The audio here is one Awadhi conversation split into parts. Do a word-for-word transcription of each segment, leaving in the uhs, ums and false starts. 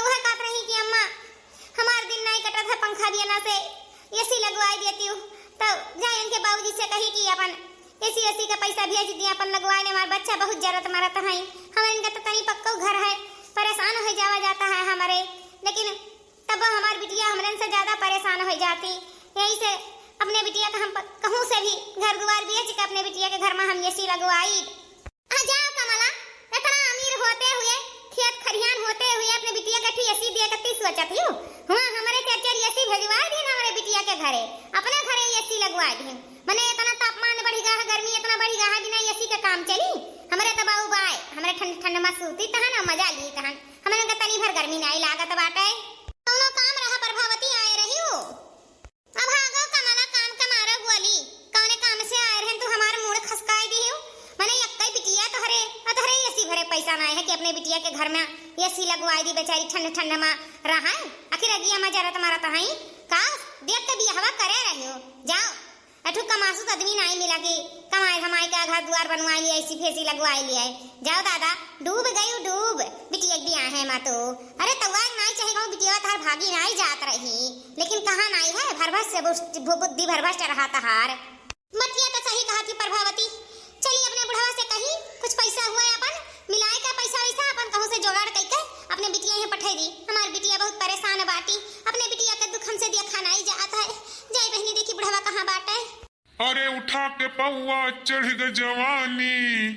उहे कहत रही कि अम्मा, हमार दिन नाई कटत है पंखा बिना से, एसी लगवाई देतिउ। तो जाए इनके बाबूजी से कही कि अपन एसी, एसी का पैसा भेज दिया, अपन लगवाए ले, हमार बच्चा बहुत जरूरत मरत है। हमरे इनका तो तनी पक्को घर है, परेशान हो जावा जाता है हमरे, लेकिन तब हमार बिटिया हमरन से ज्यादा परेशान हो जाती। यही से अपने बिटिया का हम प-, कहूँ से भी घर दुआर बेच के अपने बिटिया के घर में हम एसी लगवाई। आ जाओ कमला, इतना अमीर होते हुए, खेत खरिहान होते हुए अपने बिटिया के एसी दिए कत्ती सोचत हियो? हुआ हमरे चार चार एसी भेजवा दीन हमरे बिटिया के घरे, अपना घरे एसी लगवा दीन। मने इतना तापमान बढ़ गया है, गर्मी इतना बढ़ गया है, बिना एसी के काम चली? हमरे तो बाऊ बाय, हमरे ठंड ठंड में सूती तहन, मजा ली तहन, हमरे का तनी भर गर्मी नाई लागत बाटे। कौनो काम रहा प्रभावती आए रही हो। अब भागो कमला, काम का मारो गोली, कौने काम से आए रहन तू हमार मूड़ खसकाए दियो। मने यक्कई बिटिया तोहरे, आ तोहरे एसी भरे पैसा नाई है कि अपने बिटिया के घर में एसी लगवाए दी, बेचारी ठंड ठंड में रहा है, आखिर अगिया में जरत मरत है का? देख के बियाहवा करे रहियो, जाओ। अठू कमासुत आदमी नाई मिला कि कमाए धमाए के घर दुआर बनवाए लिए, एसी फेसी लगवाए लिए। जाओ दादा, डूब गयू डूब, बिटिया के बियाहे मा तो। अरे तउआ नाई चाहे कहूँ बिटिया तहार भागी नाई जात रही, लेकिन कहाँ नाई है, भरभस से बुस-, बु-, बुद्धि भरभस रहा तहार। बतिया तो सही कहा थी प्रभावती। चली अपने बुढ़वा से कही, कुछ पैसा हुआ है अपन, मिलाए का पैसा वैसा अपन कहूँ से जोगाड़ कई के अपने बिटिया यहाँ पठाई दी। हमार बिटिया बहुत परेशान बाटी, अपने बिटिया के दुख हमसे देखा नाई जात है। जाई बहिनी देखी बुढ़वा कहाँ बाटे। अरे उठा के पौआ चढ़ गए जवानी,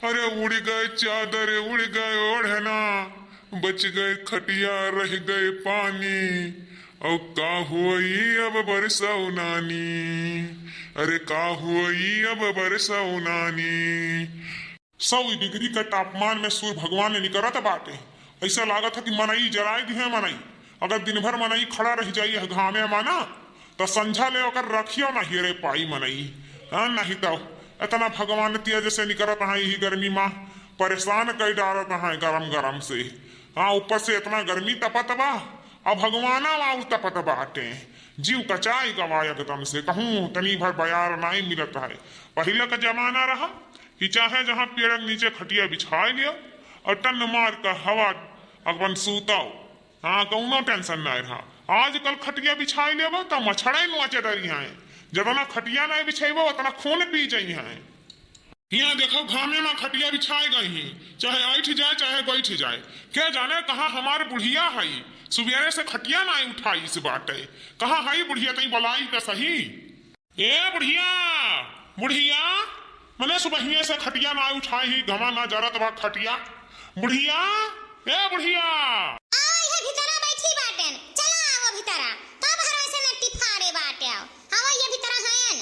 अरे उड़ गए चादर उड़ गए ओढ़ना, बच गए खटिया रह गए पानी, और का होई अब बरसौ नानी, अरे का होई अब बरसौ नानी। सौ डिग्री के तापमान में सूर्य भगवान निकरत बाटे। ऐसा लागत है कि मनई जराए दिहे मनई। अगर दिन भर मनई खड़ा रह जाई है घामे मा ना, तो संझा ले ओकर रखियो ना हेरे पाई मनई। हाँ, नहीं तो इतना भगवान तेज से निकरत है यही गर्मी मा, परेशान कर डारत है गरम गरम से। हाँ, ऊपर से इतना गर्मी तपत बा, अब भगवाना मा तपत बाटे। जीव कचाई गवा एकदम से, कहूँ तनी भर बयार नाई मिलत है। पहले का जमाना रहा कि चाहे जहाँ पेड़ के नीचे खटिया बिछाए लियो और टन मार के हवा अपन सूताओ। हाँ, कौनो tension नाई रहा। आजकल खटिया बिछाए लेबो तो मच्छरे नोचे डरी हैं। जतना खटिया नाई बिछाइबो उतना खून पी जाई हैं। यहाँ देखो घामे मा खटिया बिछाए गई ही, चाहे ऐठ जाए चाहे बैठ जाए। के जाने कहाँ हमार बुढ़िया है, सुबेरे से खटिया नाई उठाई इस बाटे। कहाँ है बुढ़िया, तई बुलाई तो सही। ए बुढ़िया, बुढ़िया, मने सुबहिये से खटिया ना उठाई ही, घमा ना जरत बा खटिया। बुढ़िया, ए बुढ़िया। आओ, इहे भीतरा बैठी बाटेन। चला आओ भीतरा। का भरवा से नट्टी फाड़े बाटे आओ। आओ, ये भीतरा हयन।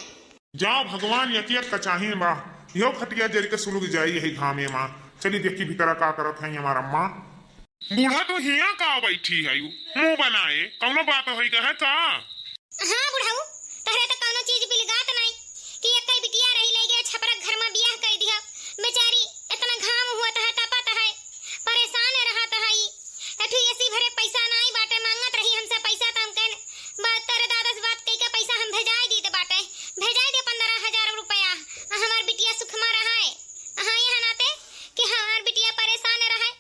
जाओ भगवान, एक एक कचाही बा। यो खटिया जर के सुलग जाई यही घामे मा। चली देखी भीतरा का करत है हमार अम्मा। बूढ़ा, तू हियाँ का बैठी है, मुँह बनाए, कौनो बात होई का है का? हाँ बुढ़ऊ, तहरे तो कौनो चीज बिलगात नाई कि एक्कै बिटिया रही, ले गए छपरा घर में बियाह कर दिया। बेचारी इतना घाम हुआ तहा, तपत है, परेशान रहत है। एठू एसी भरे पैसा नाई बाटे, मांगत रही हमसे पैसा, तो हम कहन, बा-, तेरे दादा से बात कई के पैसा हम भेजाए दी तो बाटे, भेजाए दे पन्द्रह हजार रुपया। आ हमार बिटिया सुखमा रहा है, हाँ, यहाँ नाते कि हमार बिटिया परेशान रहा है।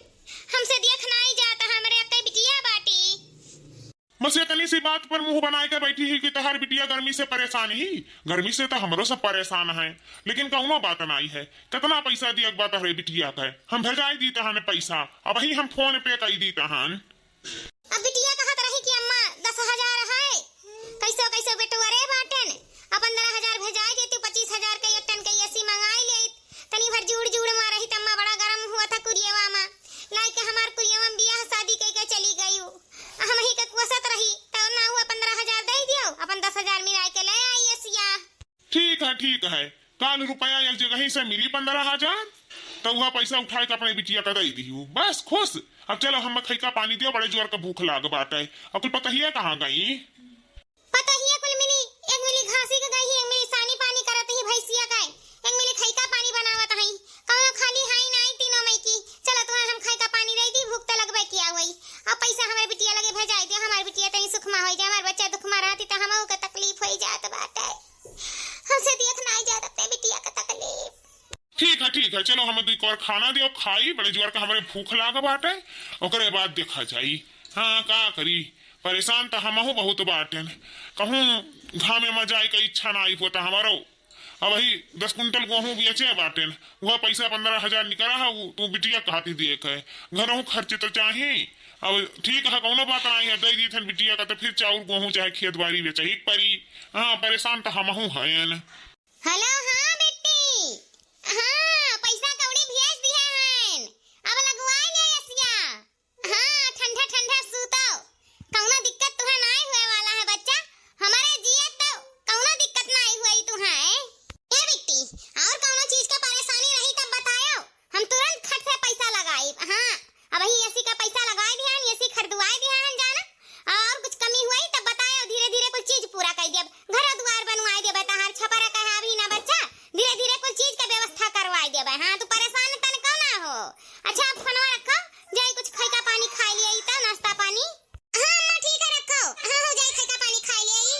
हमसे देख नाई जात, हमरे अक्कै बिटिया बाटी। बस इतनी सी बात पर मुँह बनाए के बैठी ही कि तहार बिटिया गर्मी से परेशान ही। गर्मी से तो हमरो सब परेशान है, लेकिन कौनो बात नाई है। कितना पैसा दिया बा तहरे बिटिया के? हम भेजाई दी तहन पैसा, अबही हम PhonePe कई दी तहन। अब बिटिया कहत रही कि अम्मा, दस हजार है, कैसो कैसो बेटुआ रे बाटेन, अब पन्द्रह हजार भेजाए देती, पच्चीस हजार के एक टन के एसी मंगाई ले, तनी भर जूड़ जूड़ मा रही, तम्मा बड़ा गरम हुआ था कुरियवा मा, लाई के हमार कुरियवा मा बियाह शादी कई के चली गई। आ हम ही के कोसत रही, तो ना हुआ पन्द्रह हजार दे दियो, अपन दस हजार मिलाए के ले आई एसिया। ठीक है, ठीक है, काल रुपया एक जगह ही से मिली पन्द्रह हजार, तो वह पैसा उठाए के अपने बिटिया का दे दियो, बस खुश। अब चलो हम खैका पानी दियो, बड़े जोर का भूख लाग बाटे। और कुल पतहिया कहाँ गई? पतहिया कुल मिली, एक मिली घासी के गई ही, एक मिली सानी पानी करत ही भैंसिया का, एक मिली खैका पानी बनावत हई। कौनो खाली हाई नाई तीनों मई की। चलो तुम्हें हम खैका पानी दे दी, भूख तो लगबे किया हुई। अब पैसा हमारे बिटिया लगे भेजाई दे, हमारे बिटिया तनी सुखमा होई जाए, हमारे बच्चा दुखमा रहती तो हमहू के तकलीफ होई जात बाटे। हमसे देख नाई जात अपने बिटिया का तकलीफ। ठीक है, ठीक ठीक है, चलो, हमें दुई कौर खाना दियो, खाई, बड़े जुआर का हमरे भूख लाग बाटे, ओकरे बाद देखा जाई। हाँ, का करी, परेशान त हमहू बहुत बाटेन। कहूँ घामे में जाए के इच्छा नाई होता हमरो। अब वही दस कुंटल गेहूँ बेचे बाटेन, वह पैसा पन्द्रह हजार निकला है, उ तू बिटिया खातिर दिए के, घरहू खर्चे तो चाही। अब ठीक है, कौनो बात नाई है, दे दीथन बिटिया का, तो फिर चाउर गेहूँ चाहे खेत बाड़ी बेचे ही परी। हाँ, परेशान तो हमहू हयन। हेलो, हाँ बिट्टी, हाँ, पैसा कौड़ी भेज दिया हन, अब लगवाए ले एसिया। हाँ, ठंडा ठंडा सूतो, कौनो दिक्कत तुहे नाई हुए वाला है बच्चा, हमरे जिए तो कौनो दिक्कत नाई हुई तुहे। ए बिट्टी, और कौनो चीज के परेशानी रही तब बतायो, हम तुरंत खट से पैसा लगाई। हाँ, अब वही एसी का पैसा लगाए दिया हन, एसी खरीदवाए दिया हन जाना, और कुछ कमी हुई तब बतायो, धीरे धीरे कुछ चीज पूरा कर देब, घर दुआर बनवाए देबे, तहार छपरा कहे अभी ना बच्चा, धीरे धीरे कुछ चीज के व्यवस्था करवाए देबे। हाँ, तू परेशान तनिको ना हो। अच्छा, अब फोनवा रखो, जाई कुछ खैका पानी खाए लिए, ई त नाश्ता पानी। हाँ अम्मा, ठीक है, रखो। हाँ, हो जाई, खैका पानी खाए लिए।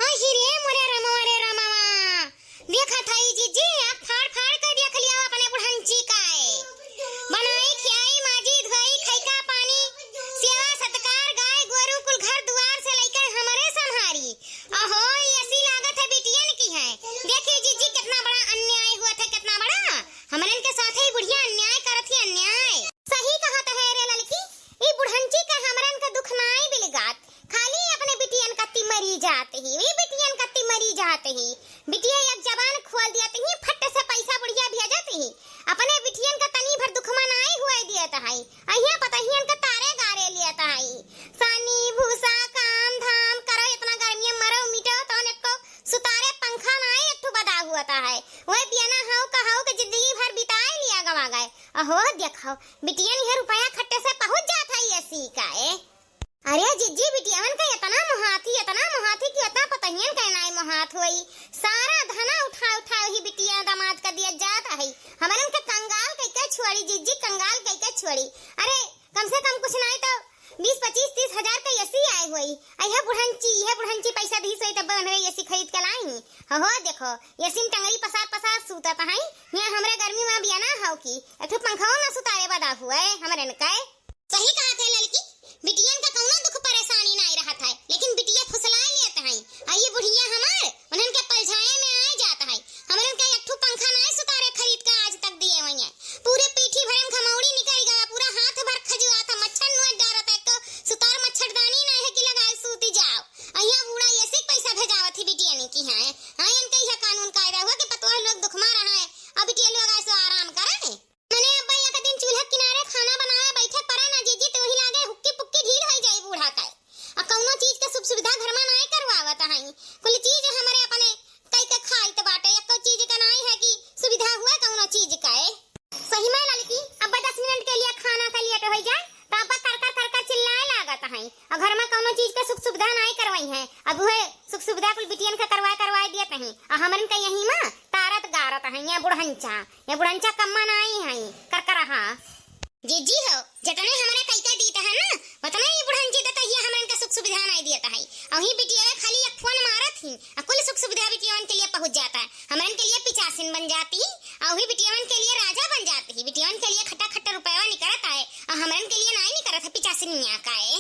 अहि रे मोरे रमवा रे रमवा, देखत हई जिज्जी, आँख फाड़ फाड़ के देख लिया अपने बुढ़ंची का है। बनाई, खियाई, माजी, धोई, खैका पानी, सेवा सत्कार, गाय गोरू कुल घर दुआर से लेकर हमरे संभारी। अहो, ई एसी लागत है बिटियन की है। देखी जिज्जी, कितना बड़ा अन्याय हुआ था, कितना बड़ा। हमरन के साथे ई बुढ़िया अन्याय करत ही, अन्याय। सही कहत है रे ललकी, ई बुढ़ंची का हमरन का दुख नाई बिलगात, खाली अपने बिटियन कत्ती मरी जात ही, ई बिटियन कत्ती मरी जात ही। बिटिया एक जबान खोल दियत ही, फट से पैसा बुढ़िया भेजत ही, अपने बिटियन का तनी भर दुखमा नाई हुए दियत है। अहिया पतहियन का तारे गारे लियत है। सानी, भूसा, काम, धाम करो, इतना गर्मी में मरो, मिटो, तो एको सुतारे पंखा नाई एक ठो बदा हुआ है। वही बियाना हव का हव के जिंदगी भर बिताए लिया गवा गए। अहो, देखो, बिटियन यह रुपया खट्टे से पहुँच जात है एसी का, ए। अरे जिज्जी, बिटियवन का इतना मोहाथी, इतना मोहाथी कि इतना पतहियन के नाई मोहात होई। सारा धना उठा उठा ही बिटिया दामाद का दिया जात है। हमरन के कंगाल कइके छोड़ी जिज्जी, कंगाल कइके छोड़ी। अरे कम से कम कुछ नाई तो बीस, पच्चीस, तीस हजार का एसी आए होई। आ यह बुढ़ंची, यह बुढ़ंची पैसा दीस होई तब बनवे एसी खरीद के लाई। हो, हो, देखो, एसी में टंगरी पसार पसार सूतत है। यहाँ हमरे गर्मी में बियाना हव की, एक ठो पंखा ना सुतारे बदा हुए हमरन के। सही कहत है ललकी, बिटियन का कौनो दुख परेशानी नाई रहत है, लेकिन बिटिया फुसलाए लेत हैं। आ ये बुढ़िया हमार उन्हन के पलझाए में आए जात है। हमरन का एक ठो पंखा नाई सुतारे खरीद के आज तक दिए हुए हैं। पूरे पीठी भरन घमौड़ी निकल गवा, पूरा हाथ भर खजुआ था, मच्छर नोच डारत है, को सुतार मच्छरदानी नाई है कि लगाए सूती जाओ। अहिया बूढ़ा एसी पैसा भेजावत ही बिटियन की हैं। हाँ, इनके यह कानून कायदा हुआ कि पतोह लोग दुख मा रहा है, अब बिटिया लोग ऐसो आराम करे। मने अब्बा एक दिन चूल्हा किनारे खाना बनावे बैठे परे ना जीजी, तो वही लागे हुक्की पुक्की ढील होई जाई बूढ़ा का। आ कौनो चीज के सुख सुविधा घर मा नाई करवावत हई। कुल चीज हमरे अपने कई के खाइत बाटे, एको चीज के नाई है कि सुविधा हुए कौनो चीज के। सही में ललकी, अब्बा दस मिनट के लिए खाना के लेट होई जाए, तो अब्बा कर कर कर कर चिल्लाए लागत हई। आ घर मा कौनो चीज के सुख सुविधा नाई करवाई है। अब उहे सुख सुविधा कुल बिटियन के करवाए करवाए दियत हई। आ हमरन के यही मा तारत गारत हई, ये बुढ़ंचा। ये बुढ़ंचा कम्मा नाई हई, करकरहा। जीजी हो, जतने हमरे कइके दीत है ना, उतने ही बुढ़ंची दतहिया हमरन के सुख सुविधा नाई दियत है। अउही बिटिया खाली एक फोन मारत ही, आ कुल सुख सुविधा बिटियवन के लिए पहुँच जात है। हमरन के लिए पिचासिन बन जाती, अउही बिटियवन के लिए राजा बन जाती। बिटियवन के लिए खट्टा खट्टा रुपयवा निकरत है, अउ हमरन के लिए नाई निकरत है पिचासिनिया का है।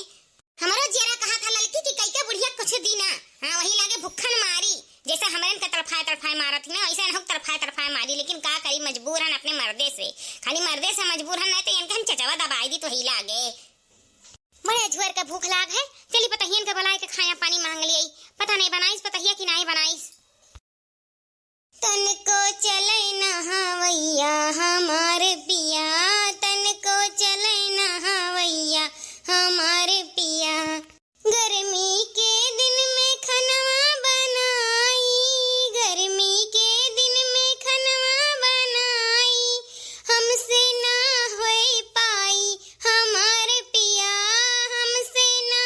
हमरो जियरा कहा था ललकी कि कइके बुढ़िया कुछ दीना, हाँ, वही लागे भुक्खन मारी, जैसे हमरन के तरफाए तरफाए मारत ही ना, वैसे इनहू के तरफाए तरफाए मारी, लेकिन का करी, मजबूर हन अपने मर्दे से, खाली मर्दे से मजबूर हन, नहीं तो इनके हम चचवा दबाई दी तो ही लागे। बड़े झुअर के भूख लाग है, चली पतहियन के बुलाए के खाया पानी मांग लियाई, पता नहीं बनाइस पतहिया कि नहीं बनाइस। तनको चलै नहवैया हमार पिया, तनको चलै नहवैया हमार पिया। गर्मी के दिन में खनवा बनाई, गर्मी के दिन में खनवा बनाई, हमसे ना होए पाई हमार पिया, हमसे ना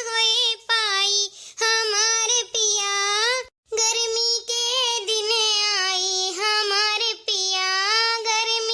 होए पाई हमार पिया। गर्मी के दिन आई हमार पिया, गर्मी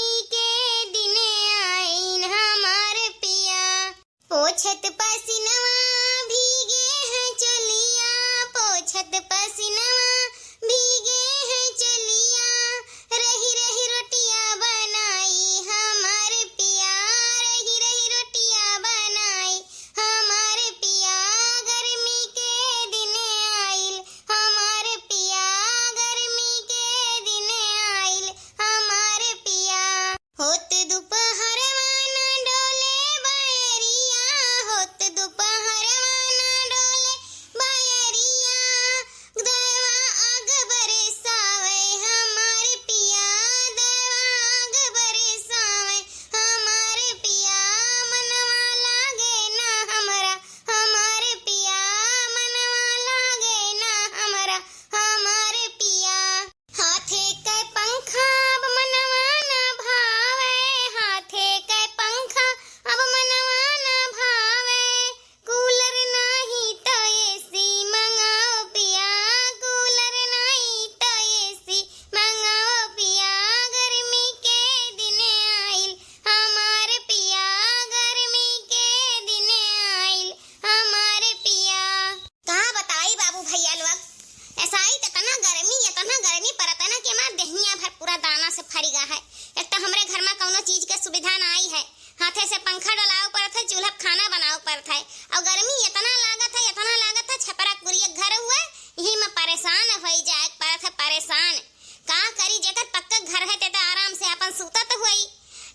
है। एक तो हमरे घर मा कउनो चीज के सुविधा नाई है, हाथे से पंखा डलावे पड़त है, चूल्हा पे खाना बनावे पड़त है, अउर गर्मी एतना लागत है, एतना लागत है, छपरा कुरिया घर हुए, यही मा परेशान होइ जाए पड़त है, परेशान। का करी, जेकर पक्का घर है, ते तो आराम से अपन सूतत हुई,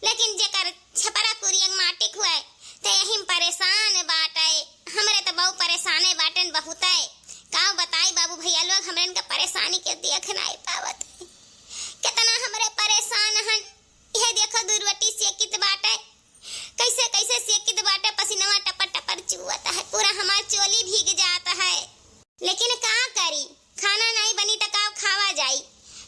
लेकिन जेकर छपरा कुरिया माटी के हुए, ते यही मा परेशान बाटे। हमरे तो बहु परेशाने बाटेन बहुते। का बताई बाबू भैया लोग, हमरे इनका परेशानी के देख नाई पावत है। कितना हमरे परेशान हन। यह देखो, दू रोटी सेकित बाटे, कैसे कैसे सेकित बाटे, पसीनवा टपर टपर चुअत है, पूरा हमार चोली भीग जात है। लेकिन का करी, खाना नाई बनी त का खावा जाई?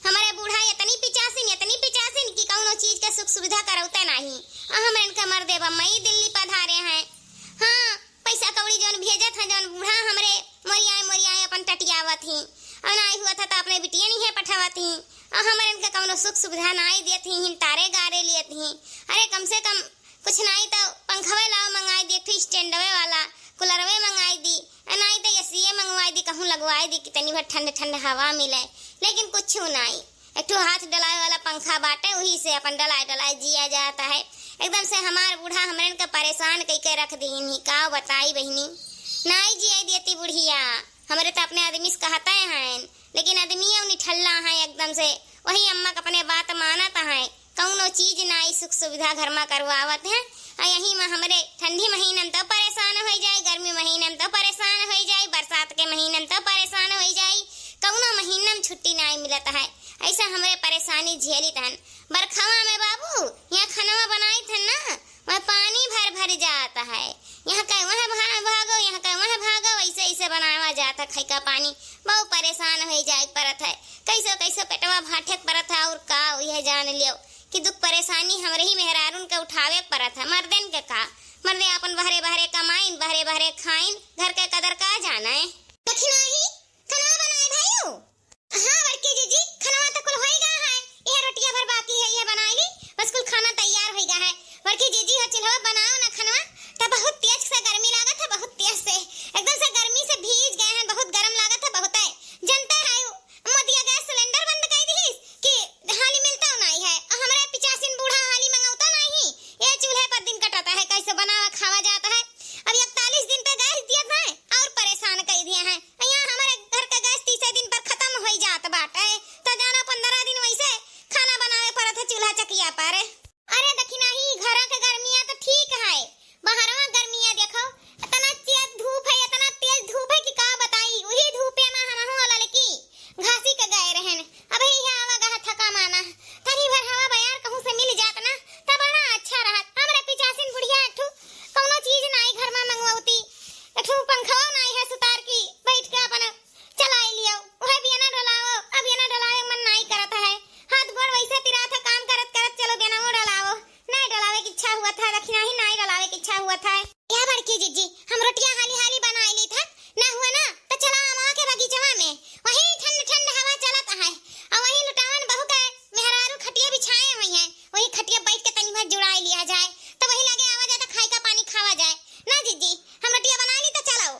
हमरे बूढ़ा इतनी पिचासिन, इतनी पिचासिन कि कउनो चीज के सुख सुविधा करौते नाहीं। आ हमरे इनका मर्दे बम्बई दिल्ली पधारे हैं। हाँ, पैसा कौड़ी जौन भेजत हैं, जौन बूढ़ा हमरे मोरियाए मोरियाए अपन टटियावत ही, अउर नाई हुआ था तो अपने बिटिया नहीं है पठावत ही। आ हमरे इनका कउनो सुख सुविधा नाई देत ही, हिन तारे गारे लेत ही। अरे कम से कम कुछ नाई तो पंखवे लाओ मंगाई दी, एक ठो स्टैंडवे वाला कूलरवे मंगाई दी, आ नाई तो एसीए मंगवाई दी, कहूँ लगवाई दी कि तनी भर ठंड ठंड हवा मिले, लेकिन कुछ नाई। एक ठो हाथ डलावे वाला पंखा बाटे, वही से अपन डलाए डलाए जिया जाता है। एकदम से हमार बूढ़ा हमरन के परेशान कई के रख दीन ही, का बताई बहिनी, नाई जिया देती बुढ़िया। हमरे तो अपने आदमी से कहते हैं, लेकिन आदमी निठल्ला है एकदम से। वही अम्मा के अपने बात मानत है, कउनो चीज नाई सुख सुविधा घर मा करवावत हैं। आ यही मा हमरे ठंडी महीनन तो परेशान होइ जाए, गर्मी महीनन तो परेशान होइ जाए, बरसात के महीनन तो परेशान होइ जाए, कउनो महीनन छुट्टी नाई मिलत है। ऐसा हमरे परेशानी झेलित हन। बरखवा में बाबू, यहाँ खनवा बनाइत हन ना, वह पानी भर भर जात है। यहाँ का वह भा-, भागो, यहाँ का वह भागो, ऐसे ऐसे बनावा जात है खाई का पानी। बहुत परेशान होइ जाए परत है, कैसो कैसो पेटवा भाठे परत है, अउर का यह जान लियो कि दुख परेशानी हमरे ही मेहरारून के उठावे परत है, मर्दन के का? मर्दे अपन बहरे बहरे कमाइन, बहरे बहरे खाइन, घर के कदर का जाने। दखिनाही, खनवा बनाए भाइयो? हाँ बड़की जीजी, खनवा तो कुल होई गा है, यह रोटिया भर बाकी है, यह बनाई ली, बस कुल खाना तैयार होई गा है। बड़की जीजी हो, चूल्हा बनाओ ना खनवा, तो बहुत तेज से गर्मी लागत है, बहुत तेज से, एकदम से गर्मी से भीज गए हैं, बहुत गरम लागत है, बहुत है। जनता है, मोदिया गैस सिलेंडर बंद कर दीस कि हाली मिलता नहीं है, और हमरे पिचासिन बूढ़ा हाली मंगौता नहीं, ये चूल्हे पर दिन कटाता है, कैसे बनावा खावा जाता है। अब इकतालीस दिन पे गैस दिया था और परेशान कर दिया है। यहाँ हमारे घर का गैस तीसरे दिन पर खत्म हो जात बाटे, तो जाना पंद्रह दिन वैसे खाना बनावे पड़त है चूल्हा चकिया पर। अरे दखिनाही, घरा के गर्मिया तो ठीक है, बहरवा गर्मिया देखो, इतना तेज धूप है, इतना तेज धूप है कि का बताई। वही धूपे में हमहू ललकी घासी के गए रहन। अब ही है आवा गहा थका माना, तनी भर हवा बयार कहूँ से मिल जात ना, त बड़ा अच्छा रहत। हमरे पिचासिन बुढ़िया एक ठो कौनो चीज नाई घर में मंगवती, एक ठो पंखवा नाई है सुतार की बैठ के अपन चलाई लियो, उहे बियना डोलाओ, अब बियना डोलावे मन नाई करत है। हाथ गोड़ वैसे पिरात है, काम करत करत चलो बियना वो डोलाओ। नाई डोलावे की इच्छा हुआ था, दखिनाही नाई डोलावे की इच्छा हुआ था। या बड़की जीजी, हम रोटियां हाली हाली बनाई ली था, ना हुआ ना तो चला आमा के बगीचवा में, वही ठंड ठंड हवा चलत है, और वही लुटावन बहू के मेहरारू खटिया बिछाए हुई हैं, वही खटिया बैठ के तनी भर जुड़ाई लिया जाए, तो वही लगे आवा जाए तो खाई का पानी खावा जाए। ना जीजी, हम रोटियां बनाई ली तो चलो।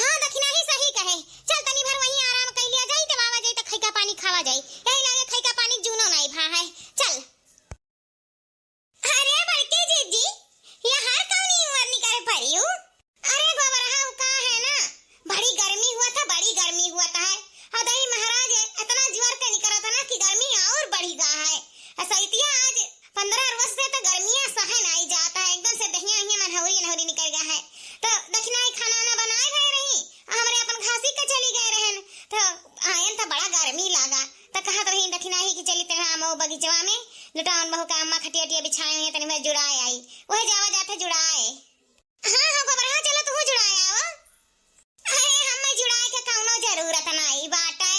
हाँ, दखिनाही सही कहे। चल, तनी भर वहीं आराम कइ लिया जाई, तब आवा जाई, त खइका पानी खावा जाई। यही लागे खइका पानी जूनो नाई भा है। चल। अरे बड़के जीजी, ये हर कौनी उमर निकरे परियो? अरे गोबरहा, उ का है ना, बड़ी गर्मी हुआ था, बड़ी गर्मी हुआ था है। और दही महाराज इतना जोर के निकरा था ना कि गर्मी और बढ़ी गा है। ऐसा इतिया आज पंद्रह रोज से तो गर्मियाँ सहे नाई जात है, एकदम से दहिया हिया मनहौरी अनहौरी निकल गया है। तो दखिनाही खाना वाना बनाए गए रही, आ हमरे अपन घासी के चली गए रहन, तो आयन तो बड़ा गर्मी लागा, तो कहत रही दखिनाही की चली तेरा अमो बगीचवा में, लुटावन बहू का अम्मा खटिया उटिया बिछाए हुए, तनी भर जुड़ाए आई, वह जावा जात है जुड़ाए। हाँ, हाँ, गोबरहा, चलो तू जुड़ाए आवा। अरे, हमें जुड़ाए के कौनो जरूरत नाई बाटे।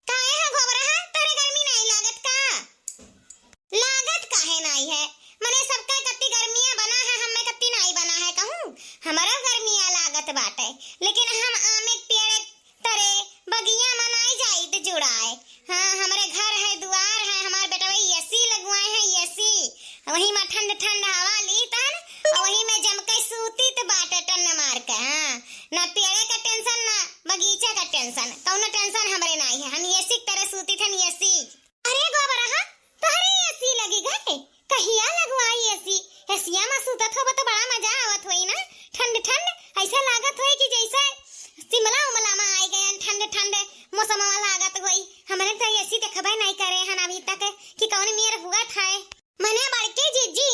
काहे हो गोबरहा, तोरे गर्मी नाई लागत का? लागत काहे नाई है? मने सबके कत्ती गर्मिया बना है, हमें कत्ती नाई बना है कहूँ? हमरो गर्मिया लागत बाटे, लेकिन हम आमे के पेड़ तरे बगिया मनाई जाइत जुड़ाए। हाँ, हमरे घर है, दुआर है, हमार बेटवा एसी लगवाए हैं, एसी। वही में ठंड ठंड हवा लीत हन, और वही में जम के सूतीत बाटे टन्न मार के। हाँ, ना पेड़े का टेंशन, ना बगीचा का टेंशन, कौनो टेंशन हमरे नाई है। हम एसी के तरे सूतीत हन, एसी। अरे गोबरहा, तोहरे लागत होई, हमरे तो एसी देखबे नहीं करे हन अभी तक कि कौन मेर हुआ था। मने बड़की जिज्जी,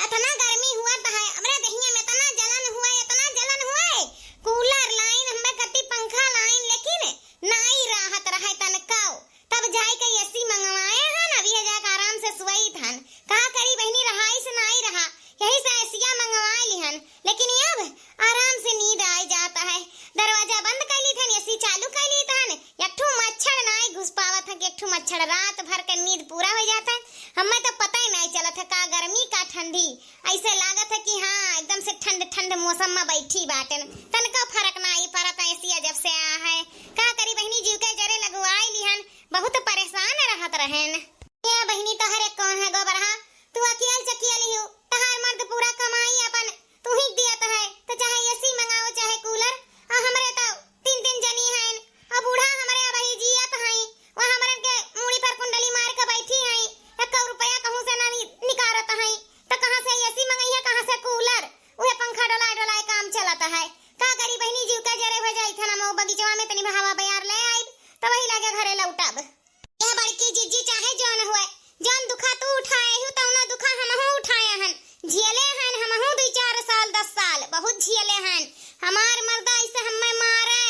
इतना गर्मी हुआ तो है, हमरे देहिया में इतना जलन हुआ, इतना जलन हुआ, कूलर लाइन, हमें कति पंखा लाइन, लेकिन नाई राहत रहे तनकाओ। तब जाए के एसी मंगवाए हन, अभी जाके आराम से सोई थन। का करी बहिनी, रहाई से नाई रहा, यही से एसिया मंगवाए लिहन। लेकिन अब आराम से नींद आए जाता है। दरवाजा बंद कर ली थन, एसी चालू कर ली थन, एक ठो मच्छर नाई घुस पावत है कि एक ठो मच्छर, रात भर के नींद पूरा हो जाता है। हमें तो पता ही नहीं चलत है का गर्मी का ठंडी, ऐसे लागत है कि हाँ, एकदम से ठंड ठंड मौसम में बैठी बाटेन, तनको फर्क नाई पड़त है एसिया जब से आ है। का करी बहिनी, जीव के जरे लगवाई लिहन, बहुत परेशान रहत रहेन। ए बहिनी, तोहरे कौन है गोबरहा, तू अकेल चकियल ही हो, तहार मर्द पूरा कमाई अपन तू ही दियत है, तो चाहे एसी मंगाओ चाहे कूलर, आ हमरे तो तीन तीन जनी हैं, आ बूढ़ा हमरे अबही जियत हैं, वह हमरे के मूड़ी पर कुंडली मार के बैठी हैं, एक रुपया कहूँ से ना नि-, निकारत हैं, तो कहाँ से एसी मंगई है, कहाँ से कूलर, उहे पंखा डोलाए डोलाए काम चलत है। का करी बहिनी, जीव के जरे हो जाई था ना, मऊ बगीचवा में तनी हवा बयार ले आई, तो वही लगे घरे लौटब। ए बड़की जिज्जी, चाहे जौन हुए, जौन दुखा तू उठाए हू, तौना दुखा हमहू उठाए हन, झियले हन हमहू दुई चार साल, दस साल, बहुत झियले हन। हमार मर्दा ऐसे हमें मारे,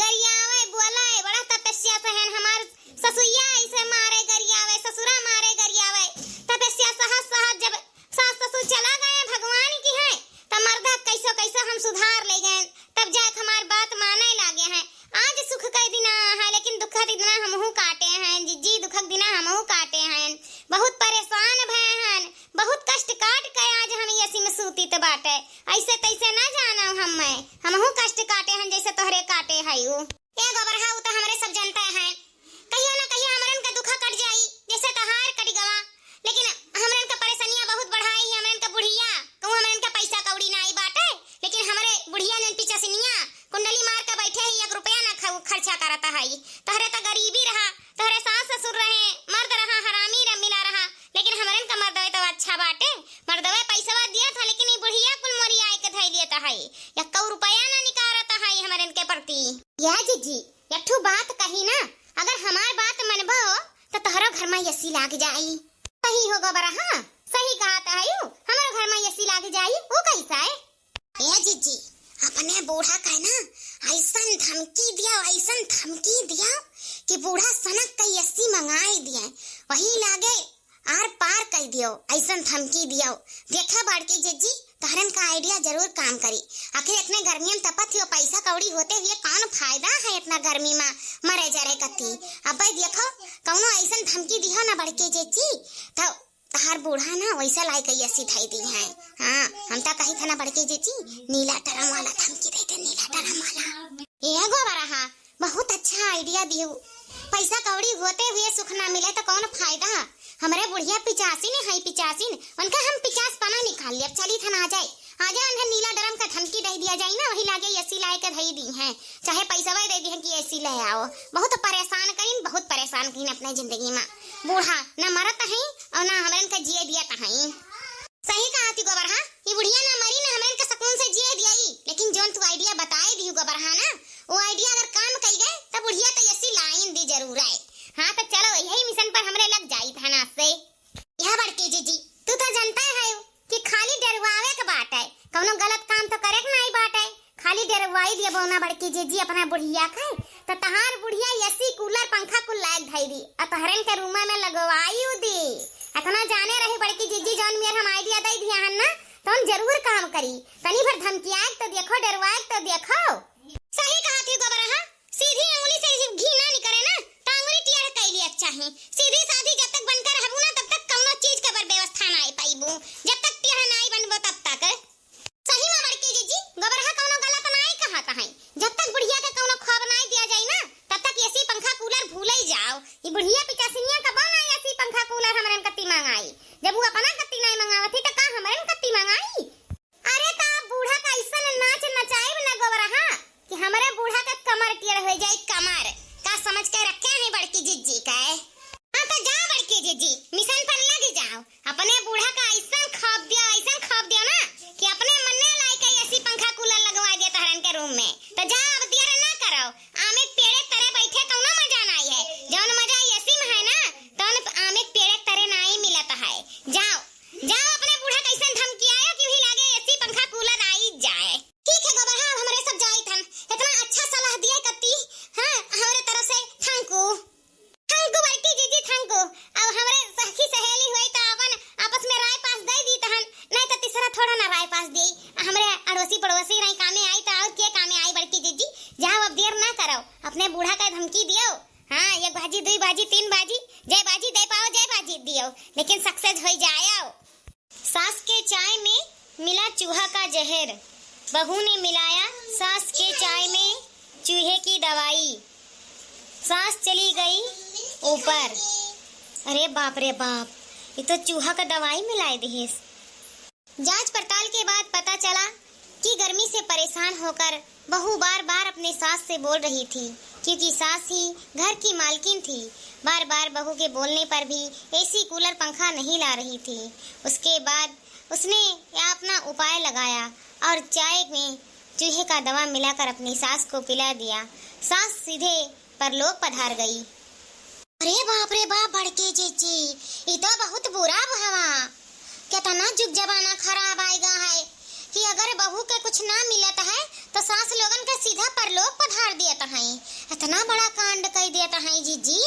गरियावे, बोले, बड़ा तपस्या से हन। हमार ससुइया ऐसे मारे, गरियावे, ससुरा मारे, गरियावे, तपस्या सहत सहत जब सास ससुर चला गए भगवान की है, त मर्दा कैसो कैसो हम सुधार ले गए, तब जाके हमार बात माने लागे हैं। आज सुख के दिना है, लेकिन दुख के दिना हमहू काटे हैं, जिज्जी, दुख के दिना हमहू काटे हैं। बहुत परेशान भए हैं, बहुत कष्ट काट के आज हम एसी में सूतित बाटे। ऐसे तैसे ना जानो हम, मैं, हमहू कष्ट काटे हैं, जैसे तोहरे काटे है उ। ए गोबरहा, उ तो हमरे सब जनता है, कहियो ना कहियो हमरन का दुखा कट जाई, जैसे तहार कट गवा। लेकिन हमरन का परेशानियां बहुत बढ़ाई है, हमरन का बुढ़िया, कहूँ हमरन का पैसा कौड़ी ना आई बाटे, लेकिन हमरे बुढ़िया जन पिचासिनिया कुंडली मार के बैठे ही, एक रुपया ना ख-, खर्चा करता है। तोहरे तो गरीबी रहा, तोहरे सास ससुर रहे, मर्द रहा, हरामी रह, मिला रहा, लेकिन हमरन का मर्दवे तो अच्छा बाटे, मर्दवे पैसवा दिया था, लेकिन ई बुढ़िया कुल मोरी आए के धई लिया है, एक रुपया ना निकारता है हमरन के प्रति। या जिज्जी, एक ठो बात कही ना, अगर हमार बात मनबो, त तोहरो घर में एसी लाग जाई। सही हो गोबरहा, सही कहत हयू, हमरो घर में एसी लाग जाई। ऊ कैसा है? ए जिज्जी, अपने बूढ़ा का ना ऐसन धमकी दिया, ऐसन धमकी दिया कि बूढ़ा सनक के एसी मंगाई दिया, वही लागे आर पार कई दियो, ऐसन धमकी दियो। देखा बड़की जिज्जी, तहरन का idea जरूर काम करी। आखिर इतने गर्मी में तपत हियो, पैसा कौड़ी होते हुए कौन फायदा है इतना गर्मी में मरे जरे कती। अबे देखो, कौनो ऐसन धमकी दिहो ना बड़की जिज्जी, तो तहार बूढ़ा ना वैसा लाई के एसी धई दी है। हाँ, हम तो कही था ना बड़की जिज्जी, नीला ड्रम वाला धमकी दे दे, नीला ड्रम वाला। ए गोबरहा, बहुत अच्छा idea दियो। पैसा कौड़ी होते हुए सुख ना मिले तो कौन फायदा? हमरे बुढ़िया पिचासिन है, पिचासिन, उनका हम पिचास पना निकाल लिया। चली थन आ जाए, आ जाए, उन्हें नीला ड्रम का धमकी दे दिया जाए ना, वही लागे एसी लाए के धई दी हैं, चाहे पैसा दे दी हैं कि एसी ले आओ। बहुत परेशान करीन, बहुत परेशान करीन अपने जिंदगी में। बूढ़ा ना मरत हैं और ना हमरन का जिए दियत हैं। सही कहा थी गोबरहा, ई बुढ़िया ना मरी ना हमरन के सुकून से जिए दियाई, लेकिन जोन तू idea बताए दिहू गोबरहा ना, वो idea अगर काम कई गए, तब बुढ़िया तो एसी लाइन दी जरूर है। हाँ, तो चलो, यही mission पर हमरे लग जाई था ना से। यह बड़की जिज्जी, तू तो जनता है कि खाली डरवावे के बात है, कौनो गलत काम तो करे के नहीं बात है। खाली डेरवाई दिया बोना बड़की जिज्जी अपना बुढ़िया के, त तहार बुढ़िया एसी कूलर पंखा कुल लायक धई दी, आ तहरन के रूमा में लगवाई उ दी। अतना जाने रही बड़की जिज्जी, जौन मेर हम idea दई दिया हन ना, तौन जरूर काम करी। तनी भर धमकियाए तो देखो, डेरवाए तो देखो। सही कहा थी गोबरहा, सीधी अंगुली से जब घी ना निकरे ना, त अंगुली टेढ़ कई लिया चाही। सीधी साधी जब तक बनकर रहबू ना, तब तक कौनो चीज के बर व्यवस्था ना आई पाईबू, जब तक टेढ़ ना आई बनबो तब तक। सही में बड़की जिज्जी, गोबरहा कौनो गलत नाई कहत हैं। जब तक बुढ़िया के कौनो ख्वाब नाई दिया जाई ना, तब तक एसी पंखा कूलर भूले ही जाओ। ई बुढ़िया पिचासिनिया कबो नाई एसी पंखा कूलर हमरन कत्ती मंगाई। जब वो अपना कत्ती नाई मंगावत ही, त का हमरन कत्ती मंगाई? अरे, त आप बूढ़ा का ऐसन नाच नचाइब ना गोबरहा कि हमरे बूढ़ा का कमर टेढ़ हो जाई, कमर। का समझ के रखे हैं बड़की जिज्जी के? हाँ, त जा बड़की जिज्जी, mission पर लग जाओ। अपने बूढ़ा का ऐसन खौफ दियो, ऐसन खौफ दियो ना कि अपने मन्ने लाई के एसी पंखा कूलर लगवा दिया तहरन के रूम में। त जा, अब देर ना करो, आमे पेड़े तरे बैठे कौनो मजा नाई है। बाजी, तीन बाजी, जय बाजी, दे पाओ, जय बाजी दियो, लेकिन success होई जाओ। सास के चाय में मिला चूहा का जहर, बहू ने मिलाया सास के चाय में चूहे की दवाई। सास चली गई ऊपर। अरे बाप रे बाप, ये तो चूहा का दवाई मिलाए दिहिस। जांच पड़ताल के बाद पता चला कि गर्मी से परेशान होकर बहू बार-बार अपने सास से बोल रही थी, क्योंकि सास ही घर की मालकिन थी। बार-बार बहू के बोलने पर भी एसी, कूलर, पंखा नहीं ला रही थी। उसके बाद उसने यह अपना उपाय लगाया और चाय में चूहे का दवा मिलाकर अपनी सास को पिला दिया। सास सीधे परलोक पधार गई। अरे बाप रे बाप, बड़के जीजी, ई तो बहुत बुरा भवा। केतना जुग जमाना खराब आइगा है कि अगर बहू के कुछ ना मिलत है तो सास लोगन के सीधा परलोक पधार दियत है। इतना बड़ा कांड कई दियत है जीजी।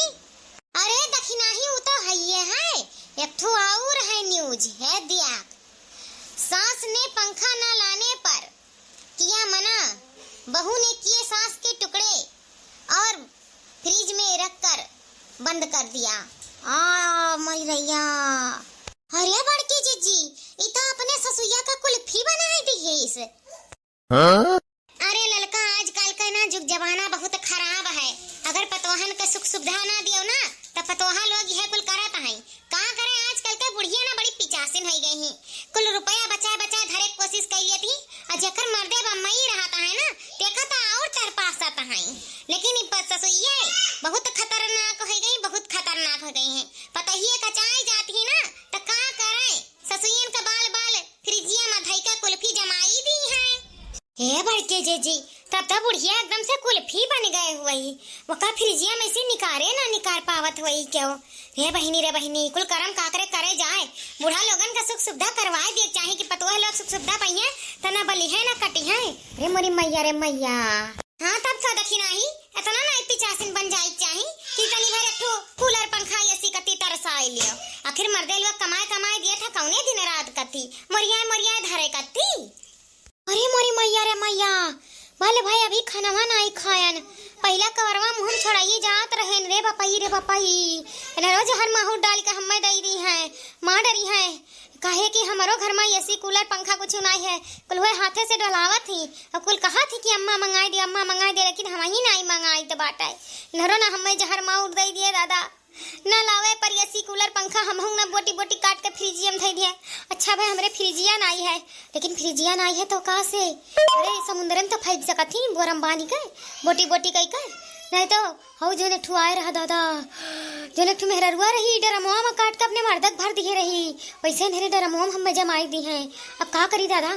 अरे दखिनाही, उ तो हइये है, एक ठो और है news, है दिया। सास ने पंखा ना लाने पर किया मना, बहू ने किए सास के टुकड़े और फ्रिज में रखकर बंद कर दिया। आ, मई रैया। अरे बड़की जीजी, ई तो अपने ससुइया का कुल्फी बनाई दिहिस। हाँ? अरे ललका, आजकल का ना जुग जमाना बहुत खराब है। अगर पतोहन के सुख सुविधा ना दियो ना, त पतोहा लोग यह कुल करत हैं। का करे, आजकल के बुढ़िया ना बड़ी पिचासिन होइ गई हैं। कुल रुपया बचाए बचाए धरे के कोशिश कइ लेत ही, और जेकर मर्दे बम्बई रहत है ना, तेका त और तरपासत हैं। लेकिन ई प-, ससुइये बहुत खतरनाक होइ गई, बहुत खतरनाक होइ गई हैं। पतोहिए कचाई जात ही ना, त का करे, ससुइयन का बाल बाल फ्रिजिया में धई के कुल्फी जमाई दी हैं। हे बड़के जीजी, तब तो बुढ़िया एकदम से कुल्फी बन गए हुई। वका फ्रिजिया में से निकारे ना निकार पावत हुई क्यों? रे बहिनी, रे बहिनी, कुल करम काकरे करे जाए। बूढ़ा लोगन का सुख सुविधा करवाए दिए चाही कि पतोह लोग सुख सुविधा पइहें, त ना बलिहें ना कटिहें। रे मोरी मैया, रे मैया। हाँ, तब का दखिनाही, इतना ना पिचासिन बन जाए चाही कि तनी भर एक ठो कूलर, पंखा, एसी कत्ती तरसाए लियो। आखिर मर्दे लोग कमाए कमाए दिए था कौने दिन रात कत्ती, मोरियाए मोरियाए धरे कत्ती। अरे मोरी मैया रे मैया, भले भाई अभी खानवा नाई खायन, पहिला कवरवा मुँह में छोड़ाइए जात रहेन, रे बपई, रे बपई, एने रोज हर माहौर डाल के हम्मे दई दी हैं, मार डरी हैं, काहे कि हमरो घर में एसी, कूलर, पंखा कुछ नाई है, कुल हुए हाथे से डलावत ही, और कुल कहा थी कि अम्मा मंगाई दे, अम्मा मंगाई दे, लेकिन हम ही नाई मंगाई तो बाटे, इन्हरो ना हम्मे जहर माहौर दई दिए दादा। ना लावे पर एसी, कूलर, पंखा, हमहू ना बोटी बोटी काट के फ्रिजिया में धई दिए। अच्छा भाई, हमरे फ्रिजिया नाई है, लेकिन फ्रिजिया नाई है तो का से? अरे, समुंदर में तो फेंक सकत ही, बोरम बानी के, बोटी बोटी कई के। नहीं तो हऊ जोन एक ठो आए रहा दादा, जोन एक ठो मेहररुआ रही, डरमुआ में काट के अपने मर्दक भर दिए रही, वैसे मेरे डरमुआ में हम जमाई दी हैं। अब का करी दादा,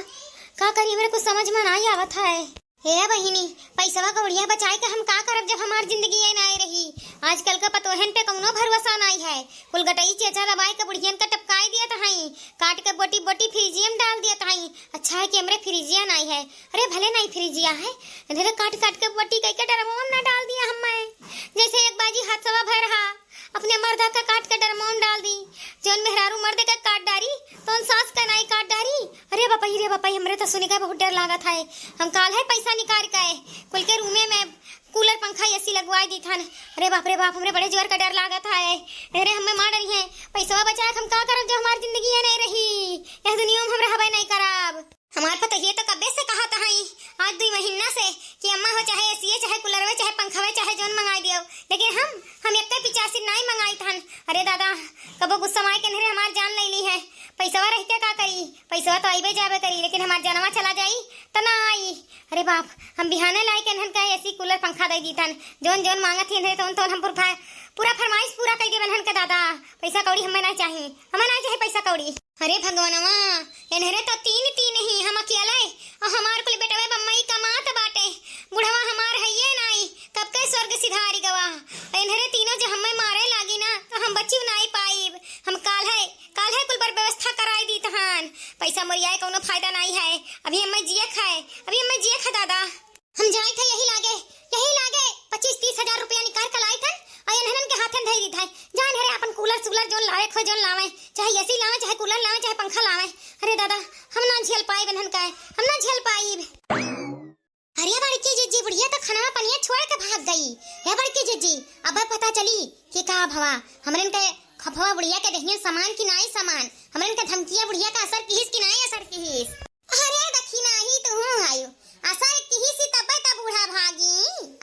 का करी, हमरे कुछ समझ में नाई आवत है। हे बहिनी, पैसवा कौड़िया बचाए के हम का करब, जब हमार जिंदगी ये नाई रही। आजकल का पतोहन पे कौनो भरोसा नाई है। कुल गटई चेचा दबाए के बुढ़ियन का टपकाई दियत हई, काट के बोटी बोटी फ्रिजिया में डाल दियत हई। अच्छा है कि हमरे फ्रिजिया नाई है। अरे भले नाई फ्रिजिया है, इधरे काट काट के बोटी कई के डरमवा में ना डाल दिया हम्मे। जैसे एक बाजी हादसवा भय रहा, अपने मर्दा का काट के डरमोम डाल दी। जौन मेहरारू मर्द का काट डारी, तौन सास का नाई काट डारी। अरे बपई रे बपई, हमरे तो सुनी का बहुत डर लागत है। हम काल है पैसा निकाल के कुल के रूमे में कूलर, पंखा, एसी लगवाई दी थन। अरे बाप रे बाप, हमरे बड़े जोर का डर लागत है। अरे हमें मार डरी है, पैसवा बचाए हम का करब जब हमार जिंदगी ये नहीं रही, यह दुनिया में हम रहबे नहीं करब। हमार पतोहिए तो कब्बे से कहत हई, आज दुई महीना से, कि अम्मा हो चाहे एसीए, चाहे कूलरवे, चाहे पंखवे, चाहे जौन मंगाई दियो, लेकिन हम, हम एक पिचासी नाई मंगाई थन। अरे दादा, कबो गुस्सा मार के नहीं रे हमार जान ले ली है। पैसवा रहते का करी, पैसवा तो आईबे जाबे करी, लेकिन हमार जानवा चला जाई त ना आई। अरे बाप, हम बिहाने लाई के इन्हन का एसी, कूलर, पंखा दे दी थन, जौन जौन मांगत ही इन्हन तौन तौन हम पूरा, पूरा फरमाइश पूरा कर देबे इन्हन के दादा। पैसा कौड़ी हमें ना चाही, हमें ना चाही पैसा कौड़ी। अरे भगवानवा, एन्हरे तो तीन तीन ही, हम अकेले, और हमार कुल बेटवे बम्बई कमात बाटे। बुढ़वा हमार हइये नाई, कब के स्वर्ग सिधारी गवा। एन्हरे तीनों जो हमें मारे लागी ना, तो हम बची नाई पाइब। हम काल है, काल है कुल पर व्यवस्था कराई दी तहान। पैसा मोरियाए कौनो फायदा नाई है। अभी हमें जिए खाए, अभी हमें जिए खा दादा। हम जाइत है यही लागे, यही लागे पच्चीस तीस हजार रुपया निकाल के लाइत हन, और इन्हन के हाथन धई दीत है। जा इन्हरे अपन कूलर सूलर जौन लावे खोए जौन लावे, चाहे एसी लावे, चाहे कूलर लावे, चाहे पंखा लावे। अरे दादा, हम ना झेल पाइब इन्हन का, हम ना झेल पाइब। अरे बड़की जिज्जी, बुढ़िया तो खनवा पनिया छोड़ के भाग गई। हे बड़की जिज्जी, अबे पता चली कि का भवा, हमरन के खफवा बुढ़िया के देहियन समान कि नाई समान, हमरन के धमकिया बुढ़िया का असर किहिस कि नाई असर किहिस। अरे दखिनाही तो हूँ आयु, असर किहिस ही तब्बे त बूढ़ा भागी।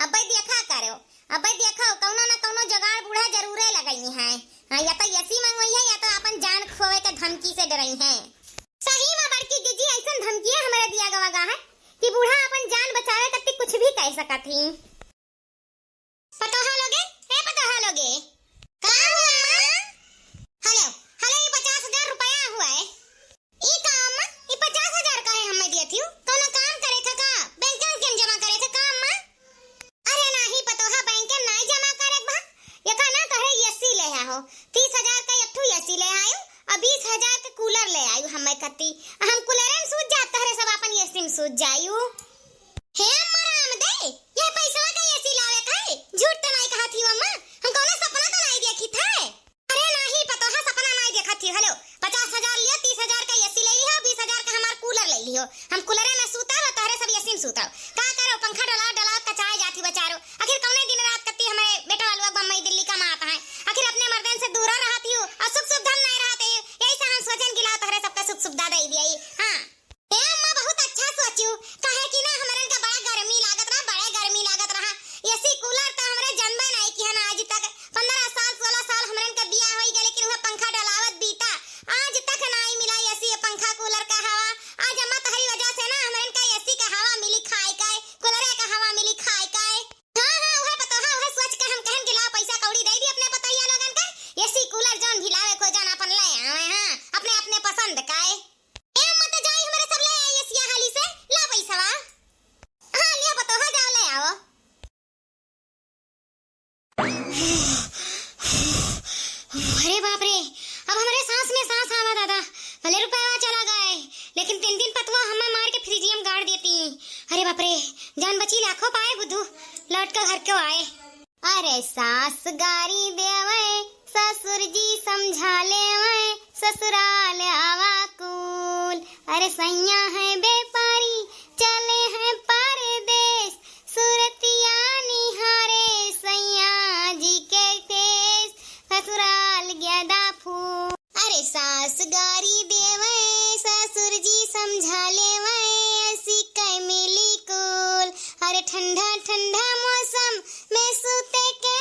अब्बे देखा करो, अब्बे देखो कौनो न कौनो जुगाड़ बूढ़ा जरूरे लगई है। हाँ, या तो एसी मंगवई है या तो अपन जान खोवे के धमकी से डरई है। सही में बड़की जिज्जी, ऐसन धमकिया हमरे दिया गवा गा है कि बूढ़ा अपन जान बचावे कत्ती कुछ भी कह सकत ही। पतोहा लोगे, ए पतोहा लोगे। का हुआ अम्मा? हेलो, हेलो, ये पचास हजार रुपया हुआ है। ई का अम्मा, ई पचास हजार काहे हमें दियत हियो? कौनो काम करे थे का? बैंक में जमा करे थे का अम्मा? अरे नाही पतोहा, बैंक में नाई जमा करे बा। ये का ना तहरे एसी ले आहो। तीस हजार का एक ठू एसी ले आयो और बीस हजार का कूलर ले आयो हमें कत्ती। हम कूलर में सूत जात, तहरे सब अपन एसी में सूत जायू। हे अम्मा राम दे, ये पैसवा का एसी लावे थे? झूठ तो नाई कहत ही अम्मा, हम कौनो सपना तो नाई देखी थे। अरे नाही पतोहा, सपना नाई देखत ही। हेलो, पचास हजार लियो, तीस हजार का एसी ले लियो, बीस हजार का हमार कूलर ले लियो। हम कूलरे में सूतब और तोहरे सब एसी में सूतब। का करो, पंखा डोला डोला कचाए जात ही बेचारो। आखिर कौने दिन रात कत्ती हमारे बेटा वालुआ बम्बई दिल्ली कमात है, आखिर अपने मर्दन से दूरा रहत ही और सुख सुविधा में नाई रहत ही। यही से हम सोचन कि लाओ तोहरे सबका सुख सुविधा दे दिया। हाँ। ए अम्मा, बहुत अच्छा सोचू, काहे कि ना हमरन के बड़ा गर्मी लागत रहा, बड़े गर्मी लागत रहा। एसी कूलर तो हमरे जनबे नाई किहन आज तक। पन्द्रह साल, सोलह साल हमरन के बियाह होई गए, लेकिन वह पंखा डोलावत बीता, आज तक नाई मिला एसी पंखा कूलर का हवा। आज अम्मा तहरी वजह से ना हमरन का एसी का हवा मिली खाए का, कूलरे का हवा मिली खाए का। हाँ, हाँ, वह पतोहा, वह सोच के हम कहन कि लाओ पैसा कौड़ी दे दी अपने पतोहिया लोगन का, एसी कूलर जौन भी लावे को जौन अपन ले आवे, हाँ, अपने, अपने पसंद का। ए अम्मा, तो जाई हमरे सब ले आई एसिया हाली से, ला पैसवा। हाँ, लिया पतोहा, जाओ ले आओ। अरे बाप रे, अब हमरे सांस में सांस आवा दादा। भले रुपया चला गए, लेकिन तीन दिन पतवा हमें मार के फ्रिजियम गाड़ देती। अरे बाप रे, जान बची लाखों पाए बुद्धू, लौट के घर को आए। अरे सास गारी देवे, ससुर जी समझा लेवे, ससुराल आवा कुल। अरे सैया है व्यापारी, चले हैं परदेस, सुरतिया निहारे सैया जी के केस, ससुराल गेदा फूल। अरे सास गारी देवे, ससुर जी समझा लेवे, असी कै मिली कुल। अरे ठंडा ठंडा मौसम में सूते के